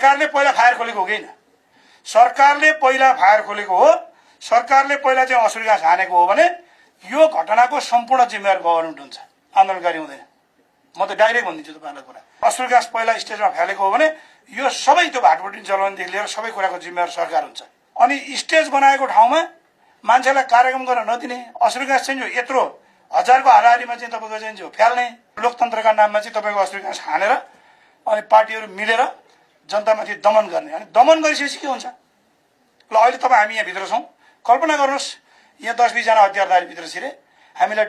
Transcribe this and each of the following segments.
सरकारले पहिला फायर खोलेको हो कि होइन? सरकारले पहिला फायर खोलेको हो, सरकारले पहिला चाहिँ असुरी घाँस हानेको हो भने यो घटनाको सम्पूर्ण जिम्मेवार गभर्नमेन्ट हुन्छ, आन्दोलनकारी हुँदैन। म त डाइरेक्ट भनिदिन्छु तपाईँलाई कुरा। असुरी घाँस पहिला स्टेजमा फ्यालेको हो भने यो सबै त्यो भाटभुटी जलाउनेदेखि लिएर सबै कुराको जिम्मेवार सरकार हुन्छ। अनि स्टेज बनाएको ठाउँमा मान्छेलाई कार्यक्रम गर्न नदिने, असुरी घाँस चाहिँ यत्रो हजारको हाराहारीमा चाहिँ तपाईँको चाहिँ फ्याल्ने, लोकतन्त्रका नाममा चाहिँ तपाईँको असुरी घाँस हानेर अनि पार्टीहरू मिलेर जनतामाथि दमन गर्ने। अनि दमन गरिसकेपछि के हुन्छ? ल अहिले तपाईँ हामी यहाँभित्र छौँ, कल्पना गर्नुहोस् यहाँ 10-20 जना हतियारधारी भित्र छिरे, हामीलाई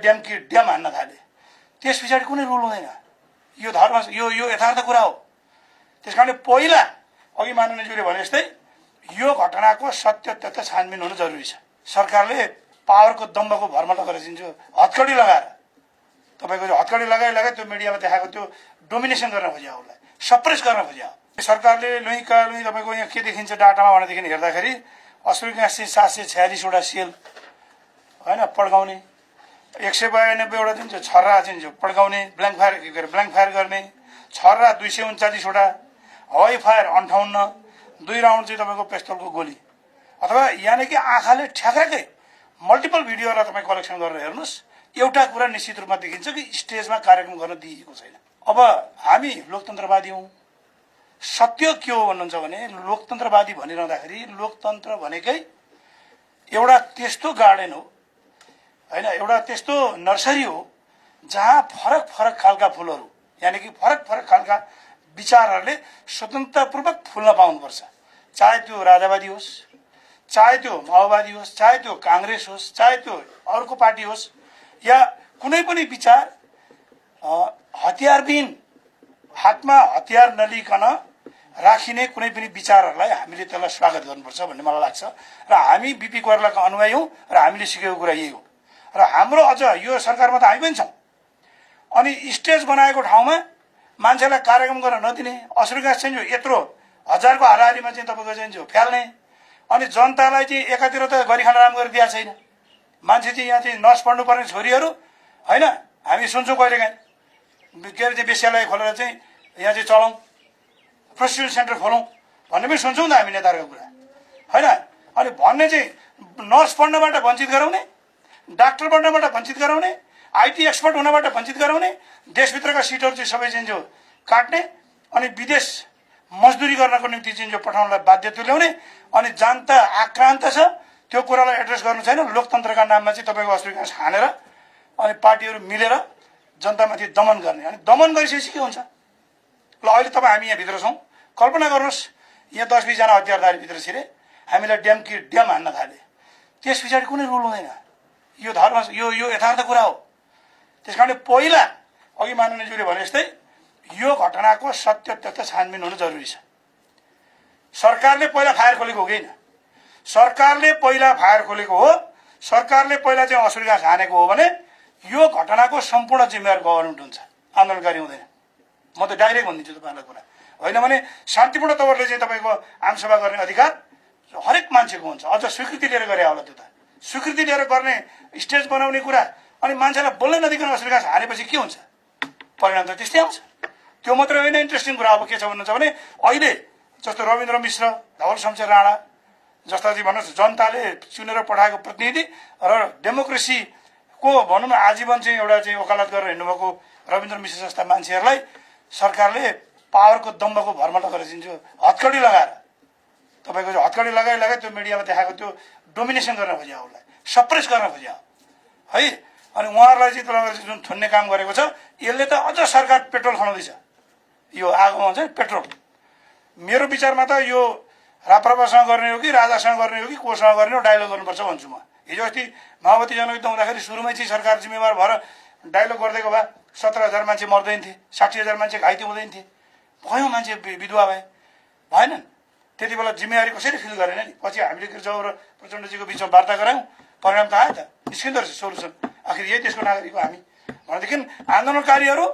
ड्याम हान्न थाले, त्यस पछाडि कुनै रुल हुँदैन। यो धर्म यो यथार्थ कुरा हो। त्यस कारणले पहिला अघि माननीयज्यूले भने जस्तै यो घटनाको सत्य तथ्य छानबिन हुनु जरुरी छ। सरकारले पावरको दम्बको भरमा लगेर दिन्छ, हतकडी लगाएर तपाईँको हतकडी लगाए त्यो मिडियामा देखाएको त्यो डोमिनेसन गर्न खोज्यो, उसलाई सप्रेस गर्न खोज्यो। सरकारले लुइका तपाईँको यहाँ के देखिन्छ डाटामा भनेदेखि हेर्दाखेरि असुरी घाँस चाहिँ 746वटा सेल होइन पड्काउने, 192वटा जुन चाहिँ छर्रा चाहिँ पड्काउने, ब्ल्याङ्क फायर गर्ने, छर्रा 239वटा, हवाई फायर 58, 2 राउन्ड चाहिँ तपाईँको पिस्तोलको गोली, अथवा यानि कि आँखाले ठ्याक्राकै मल्टिपल भिडियोलाई तपाईँ कलेक्सन गरेर हेर्नुहोस्, एउटा कुरा निश्चित रूपमा देखिन्छ कि स्टेजमा कार्यक्रम गर्न दिइएको छैन। अब हामी लोकतन्त्रवादी हौँ, सत्य के हो भन्नुहुन्छ भने लोकतन्त्रवादी भनिरहँदाखेरि लोकतन्त्र भनेकै एउटा त्यस्तो गार्डन हो होइन, एउटा त्यस्तो नर्सरी हो जहाँ फरक फरक खालका फुलहरू यानि कि फरक फरक खालका विचारहरूले स्वतन्त्रपूर्वक फुल्न पाउनुपर्छ। चाहे त्यो राजावादी होस्, चाहे त्यो माओवादी होस्, चाहे त्यो काङ्ग्रेस होस्, चाहे त्यो अर्को पार्टी होस्, या कुनै पनि विचार हतियारविहीन हातमा हतियार नलिकन राखिने कुनै पनि विचारहरूलाई हामीले त्यसलाई स्वागत गर्नुपर्छ भन्ने मलाई लाग्छ। र हामी बिपी कोइरालाका अनुयायी हौँ र हामीले सिकेको कुरा यही हो। र हाम्रो अझ यो सरकारमा त हामी पनि छौँ। अनि स्टेज बनाएको ठाउँमा मान्छेलाई कार्यक्रम गर्न नदिने, असुरी घाँस चाहिँ यत्रो हजारको हाराहारीमा चाहिँ तपाईँको चाहिँ फ्याल्ने, अनि जनतालाई चाहिँ एकातिर त गरिखान राम गरेर दिएको छैन। मान्छे चाहिँ यहाँ चाहिँ नर्स पढ्नुपर्ने छोरीहरू होइन, हामी सुन्छौँ कहिलेकाहीँ के अरे चाहिँ वेश्यालय खोलेर चाहिँ यहाँ चाहिँ चलाउँ, प्रोस्टिट्युसन सेन्टर खोलौँ भन्ने पनि सुन्छौँ नि त हामी नेताहरूको कुरा होइन। अनि भन्ने चाहिँ नर्स पढ्नबाट वञ्चित गराउने, डाक्टर बन्नबाट वञ्चित गराउने, आइटी एक्सपर्ट हुनबाट वञ्चित गराउने, देशभित्रका सिटहरू चाहिँ सबै चाहिँ काट्ने, अनि विदेश मजदुरी गर्नको निम्ति चाहिँ पठाउनलाई बाध्य तुल्याउने, अनि जनता आक्रान्त छ त्यो कुरालाई एड्रेस गर्नु छैन। लोकतन्त्रका नाममा चाहिँ तपाईँको असुरी घाँस हानेर अनि पार्टीहरू मिलेर जनतामाथि दमन गर्ने। अनि दमन गरिसकेपछि के हुन्छ? ल अहिले तपाईँ हामी यहाँभित्र छौँ, कल्पना गर्नुहोस् यहाँ 10-20 जना हतियारधारी भित्र छिरे, हामीलाई ड्याम हान्न थाले, त्यस पछाडि कुनै रुल हुँदैन। यो धर्म यो यथार्थ कुरा हो। त्यस कारणले पहिला अघि माननीयज्यूले भने जस्तै यो घटनाको सत्य तथ्य छानबिन हुनु जरुरी छ। सरकारले पहिला फायर खोलेको हो कि होइन? सरकारले पहिला फायर खोलेको हो, सरकारले पहिला चाहिँ असुरी घाँस हानेको हो भने यो घटनाको सम्पूर्ण जिम्मेवार गभर्नमेन्ट हुन्छ, आन्दोलनकारी हुँदैन। म त डाइरेक्ट भनिदिन्छु तपाईँलाई कुरा। होइन भने शान्तिपूर्ण तवरले चाहिँ तपाईँको आमसभा गर्ने अधिकार हरेक मान्छेको हुन्छ। अझ स्वीकृति लिएर गरे होला, त्यो त स्वीकृति लिएर गर्ने स्टेज बनाउने कुरा, अनि मान्छेलाई बोल्नै नदिकन असुरी घाँस हानेपछि के हुन्छ? परिणाम त त्यस्तै आउँछ। त्यो मात्रै होइन, इन्ट्रेस्टिङ कुरा अब के छ भन्नुहुन्छ भने अहिले जस्तो रविन्द्र मिश्र, धवल शमशेर राणा जस्ता चाहिँ भन्नुहोस् जनताले चुनेर पठाएको प्रतिनिधि र डेमोक्रेसीको भनौँ न आजीवन चाहिँ एउटा चाहिँ वकालत गरेर हिँड्नुभएको रविन्द्र मिश्र जस्ता मान्छेहरूलाई सरकारले पावरको दम्बको भरमा लगेर दिन्छ, हतकडी लगाएर तपाईँको हतकडी लगाए त्यो मिडियामा देखाएको त्यो डोमिनेसन गर्न खोज्यो, उसलाई सप्रेस गर्न खोज्यो है। अनि उहाँहरूलाई चाहिँ त्यसलाई जुन थुन्ने काम गरेको छ, यसले त अझ सरकार पेट्रोल खनाउँदैछ। यो आगोमा हुन्छ नि पेट्रोल। मेरो विचारमा त यो राप्रपासँग गर्ने हो कि राजासँग गर्ने हो कि कोसँग गर्ने हो, डायलग गर्नुपर्छ भन्छु म। हिजो अस्ति माओवादी जनयुद्ध हुँदाखेरि सुरुमै चाहिँ सरकार जिम्मेवार भएर डायलग गरिदिएको भए 17,000 मान्छे मर्दैन थिए, 60,000 मान्छे घाइते हुँदैन थिए, कयौँ मान्छे विधवा भएनन्। त्यति बेला जिम्मेवारी कसरी फिल गरेन नि? पछि हामीले गिर्जाउ र प्रचण्डजीको बिचमा वार्ता गरायौँ, परिणाम त आयो त, निस्किँदो रहेछ सोल्युसन। आखिर यही देशको नागरिक हो हामी भनेदेखि आन्दोलनकारीहरू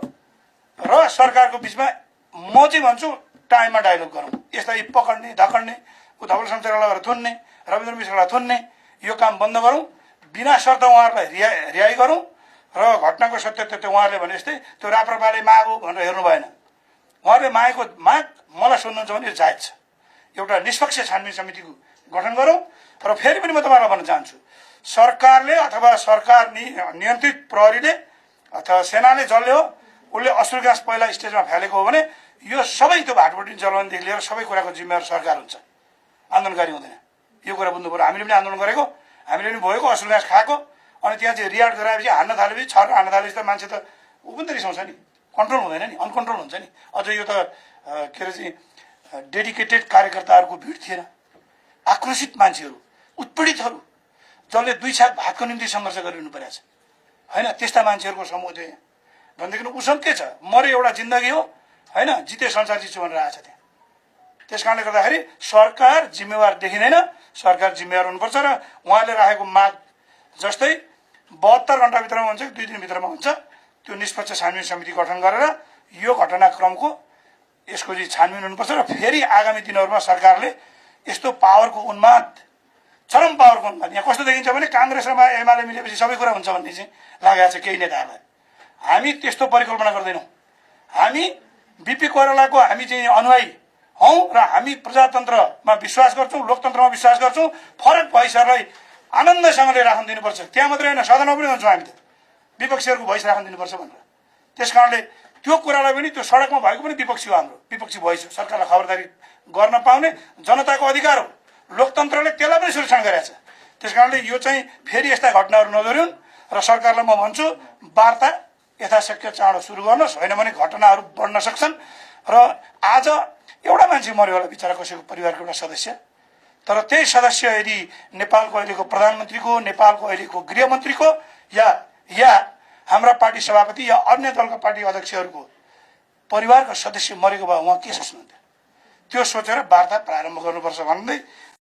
र सरकारको बिचमा म चाहिँ भन्छु टाइममा डायलग गरौँ। यसलाई पकड्ने धकड्ने, धवल शमशेरलाई गएर थुन्ने, रविन्द्र मिश्रलाई थुन्ने, यो काम बन्द गरौँ। बिना शर्त उहाँहरूलाई रिहाई गरौँ र घटनाको सत्य तथ्य उहाँहरूले भने जस्तै त्यो राप्रपाले मागो भनेर हेर्नु भएन। उहाँले माग मलाई सुन्नुहुन्छ भने जायज छ। एउटा निष्पक्ष छानबिन समितिको गठन गरौँ। र फेरि पनि म तपाईँलाई भन्न चाहन्छु, सरकारले अथवा सरकार नियन्त्रित प्रहरीले अथवा सेनाले जसले हो उसले अश्रु ग्यास पहिला स्टेजमा फ्यालेको हो भने यो सबै त्यो भाटपट्टि जलाउनदेखि लिएर सबै कुराको जिम्मेवार सरकार हुन्छ, आन्दोलनकारी हुँदैन। यो कुरा बुझ्नु पर्यो। हामीले पनि आन्दोलन गरेको, हामीले पनि भएको, अश्रु ग्यास खाएको, अनि त्यहाँ चाहिँ रियाक्ट गराएपछि हान्न थालेपछि छर हान्न थालेपछि त मान्छे त ऊ पनि त रिसाउँछ नि, कन्ट्रोल हुँदैन नि, अनकन्ट्रोल हुन्छ नि। अझ यो त के अरे चाहिँ डेडिकेटेड कार्यकर्ताहरूको भिड थिएन, आक्रोशित मान्छेहरू, उत्पीडितहरू जसले 2 छाक भातको निम्ति सङ्घर्ष गरिरहनु परेको छ, होइन, त्यस्ता मान्छेहरूको समूह थियो यहाँ। भनेदेखि उसँग के छ, मरे एउटा जिन्दगी हो, होइन, जिते संसार जित्छु भनेर आएको छ त्यहाँ। त्यस कारणले गर्दाखेरि सरकार जिम्मेवार देखिँदैन, सरकार जिम्मेवार हुनुपर्छ। र उहाँले राखेको माग जस्तै 72 घण्टाभित्रमा हुन्छ, 2 दिनभित्रमा हुन्छ, त्यो निष्पक्ष छानबिन समिति गठन गरेर यो घटनाक्रमको यसको चाहिँ छानबिन हुनुपर्छ। र फेरि आगामी दिनहरूमा सरकारले यस्तो पावरको उन्माद, चरम पावरको उन्माद, यहाँ कस्तो देखिन्छ भने काङ्ग्रेस र एमाले मिलेपछि सबै कुरा हुन्छ भन्ने चाहिँ लागेको छ केही नेताहरूलाई। हामी त्यस्तो परिकल्पना गर्दैनौँ। हामी बिपी कोइरालाको हामी चाहिँ अनुयायी हौँ र हामी प्रजातन्त्रमा विश्वास गर्छौँ, लोकतन्त्रमा विश्वास गर्छौँ। फरक भइसहरूलाई आनन्दसँगले राख्न दिनुपर्छ। त्यहाँ मात्रै होइन, सदनमा पनि भन्छौँ हामी त विपक्षीहरूको भोइस राख्न दिनुपर्छ भनेर। त्यस कारणले त्यो कुरालाई पनि, त्यो सडकमा भएको पनि विपक्षी हो, हाम्रो विपक्षी भोइस हो। सरकारलाई खबरदारी गर्न पाउने जनताको अधिकार हो, लोकतन्त्रले त्यसलाई पनि सुरक्षण गरेको छ। त्यस कारणले यो चाहिँ फेरि यस्ता घटनाहरू नदोहोरिउन्। र सरकारलाई म भन्छु, वार्ता यथाशक्य चाँडो सुरु गर्नुहोस्, होइन भने घटनाहरू बढ्न सक्छन्। र आज एउटा मान्छे मऱ्यो होला बिचरा, कसैको परिवारको एउटा सदस्य, तर त्यही सदस्य यदि नेपालको अहिलेको प्रधानमन्त्रीको, नेपालको अहिलेको गृहमन्त्रीको या हाम्रा पार्टी सभापति या अन्य दलका पार्टी अध्यक्षहरूको परिवारको सदस्य मरेको भए उहाँ के सोच्नुहुन्थ्यो? त्यो सोचेर वार्ता प्रारम्भ गर्नुपर्छ भन्दै